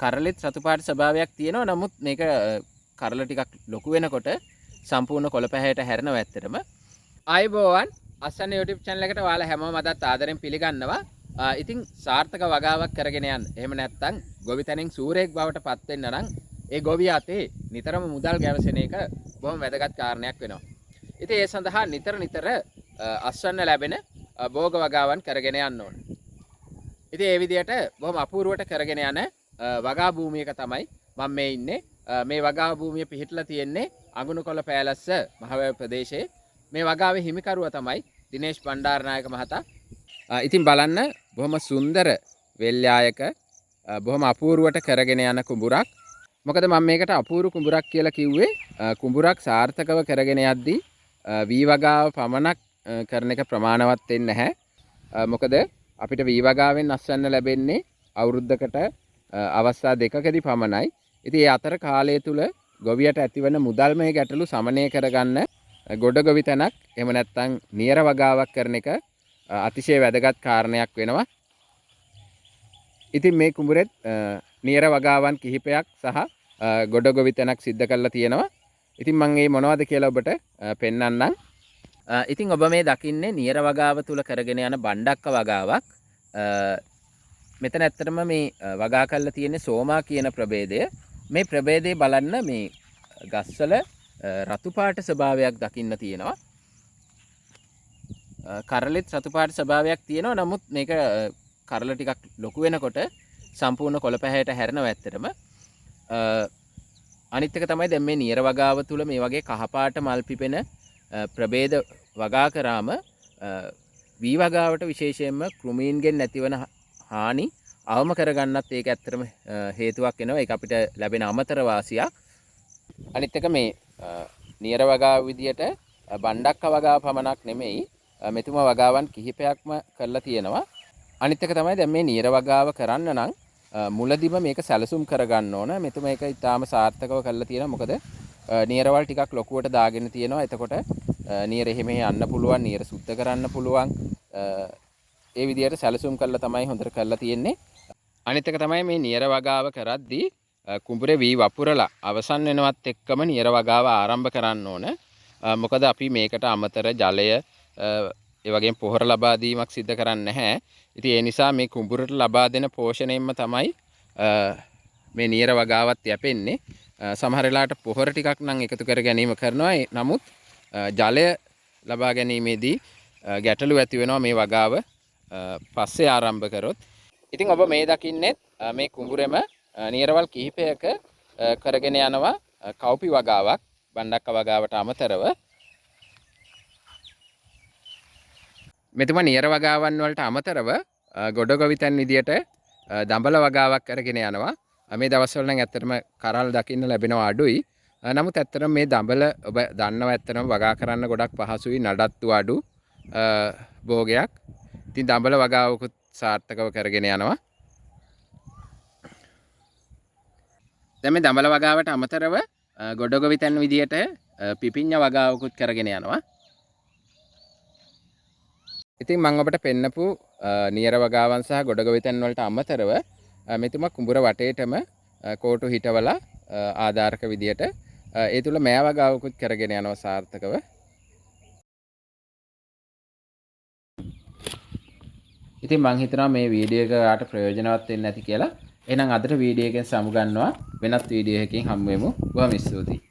කරලෙත් රතු පාට ස්වභාවයක් තියෙනවා. නමුත් මේක කරල ටිකක් ලොකු වෙනකොට සම්පූර්ණ කොළ පැහැයට හැරෙනවා ඇත්තටම. ආයුබෝවන්, අස්සන්න YouTube channel එකට ඔයාලා හැමෝම අදත් ආදරෙන් පිළිගන්නවා. ඉතින් සාර්ථක වගාවක් කරගෙන යන්න. එහෙම නැත්නම් ගොවිතැනින් සූරයෙක් බවට පත් වෙන්න නම් ඒ ගොවියා අතේ නිතරම මුදල් ගැවසෙන එක බොහොම වැදගත් කාරණයක් වෙනවා. ඉතින් ඒ සඳහා නිතර නිතර අස්වැන්න ලැබෙන භෝග වගාවන් කරගෙන යන්න ඕන. ඉතින් ඒ විදිහට බොහොම අපූර්වට කරගෙන යන වගා භූමියක තමයි මම මේ ඉන්නේ. මේ වගා භූමිය පිහිටලා තියෙන්නේ අඟුණකොළ පෑලස්ස මහවැව ප්‍රදේශයේ. මේ වගාවේ හිමිකරුවා තමයි දිනේෂ් බණ්ඩාරනායක මහතා. ඉතින් බලන්න බොහොම සුන්දර වෙල්යායක බොහොම අපූර්වට කරගෙන යන කුඹුරක්. මොකද මම මේකට අපූර්ව කුඹුරක් කියලා කිව්වේ, කුඹුරක් සාර්ථකව කරගෙන යද්දී වී වගාව පමණක් කරන එක ප්‍රමාණවත් වෙන්නේ නැහැ. මොකද අපිට වී වගාවෙන් අස්වැන්න ලැබෙන්නේ අවුරුද්දකට අවස්ථා දෙකකදී පමණයි. ඉතින් ඒ අතර කාලය තුල ගොවියට ඇතිවන මුදල්මය ගැටලු සමනය කරගන්න ගොඩ ගොවිතැනක් එහෙම නැත්නම් නියර වගාවක් කරන එක අතිශය වැදගත් කාරණයක් වෙනවා. ඉතින් මේ කුඹුරෙත් නියර වගාවන් කිහිපයක් සහ ගොඩ ගොවිතැනක් සිද්ධ කරලා තියෙනවා. ඉතින් මං මේ මොනවද කියලා ඔබට පෙන්වන්නම්. ඉතින් ඔබ මේ දකින්නේ නියර වගාව තුල කරගෙන යන බණ්ඩක්ක වගාවක්. මෙතන ඇත්තටම මේ වගා කරලා තියෙන්නේ සෝමා කියන ප්‍රභේදය. මේ ප්‍රභේදය බලන්න මේ ගස්වල රතු පාට ස්වභාවයක් දකින්න තියෙනවා. කරලෙත් රතු පාට ස්වභාවයක් තියෙනවා. නමුත් මේක කරල ටිකක් ලොකු වෙනකොට සම්පූර්ණ කොළ පැහැයට හැරෙනවා ඇත්තටම. අනිත් එක තමයි දැන් මේ නියර වගාව තුල මේ වගේ කහ පාට මල් පිපෙන ප්‍රභේද වගා කරාම වී වගාවට විශේෂයෙන්ම කෘමීන්ගෙන් ඇතිවන හානි අවම කරගන්නත් ඒක ඇත්තටම හේතුවක් වෙනවා. ඒක අපිට ලැබෙන අමතර වාසියක්. අනිත් එක මේ නියර වගාව විදියට බණ්ඩක්ක වගාව පමණක් නෙමෙයි, මෙතුමා වගාවන් කිහිපයක්ම කරලා තියෙනවා. අනිත් එක තමයි දැන් මේ නියර වගාව කරන්න නම් මුලදිම මේක සැලසුම් කරගන්න ඕන. මෙතුමා ඒක ඉතාම සාර්ථකව කරලා තියෙනවා. මොකද නියරවල් ටිකක් ලොකුවට දාගෙන තියෙනවා. එතකොට නියර එහෙම යන්න පුළුවන්, නියර සුද්ධ කරන්න පුළුවන්. ඒ විදියට සැලසුම් කරලා තමයි හොඳට කරලා තියෙන්නේ. අනිත් එක තමයි මේ නියර වගාව කරද්දී කුඹුරේ වී වපුරලා අවසන් වෙනවත් එක්කම නියර වගාව ආරම්භ කරන්න ඕන. මොකද අපි මේකට අමතර ජලය, ඒ වගේම පොහොර ලබා දීමක් සිද්ධ කරන්නේ නැහැ. ඉතින් ඒ නිසා මේ කුඹුරට ලබා දෙන පෝෂණයෙන්ම තමයි මේ නියර වගාවත් යැපෙන්නේ. සමහර වෙලාවට පොහොර ටිකක් නම් එකතු කර ගැනීම කරනවා. නමුත් ජලය ලබා ගැනීමේදී ගැටලු ඇති වෙනවා මේ වගාව පස්සේ ආරම්භ කරොත්. ඉතින් ඔබ මේ දකින්නෙත් මේ කුඹුරෙම නියරවල් කිහිපයක කරගෙන යනවා කව්පි වගාවක් බණ්ඩක්ක වගාවට අමතරව. මෙතුමා නියර වගාවන් වලට අමතරව ගොඩ ගොවිතැන් විදියට දඹල වගාවක් කරගෙන යනවා. මේ දවස්වල නම් ඇත්තටම කරල් දකින්න ලැබෙනවා අඩුයි. නමුත් ඇත්තටම මේ දඹල ඔබ දන්නවා ඇත්තටම වගා කරන්න ගොඩක් පහසුයි, නඩත්තු අඩු භෝගයක්. ඉතින් දඹල වගාවකුත් සාර්ථකව කරගෙන යනවා. දැන් මේ දඹල වගාවට අමතරව ගොඩ ගොවිතැන් විදියට පිපිඤ්ඤ වගාවකුත් කරගෙන යනවා. ඉතින් මං ඔබට පෙන්නපු නියර වගාවන් සහ ගොඩ ගොවිතැන් වලට අමතරව මෙතුමා කුඹුර වටේටම කෝටු හිටවලා ආධාරක විදියට ඒ තුල මෑ වගාවකුත් කරගෙන යනවා සාර්ථකව. ඉතින් මං හිතනවා මේ වීඩියෝ එක ඔයාට ප්‍රයෝජනවත් වෙන්න ඇති කියලා. එහෙනම් අදට වීඩියෝ එකෙන් සමුගන්නවා. වෙනත් වීඩියෝ එකකින් හමු වෙමු. බොහොම ස්තුතියි.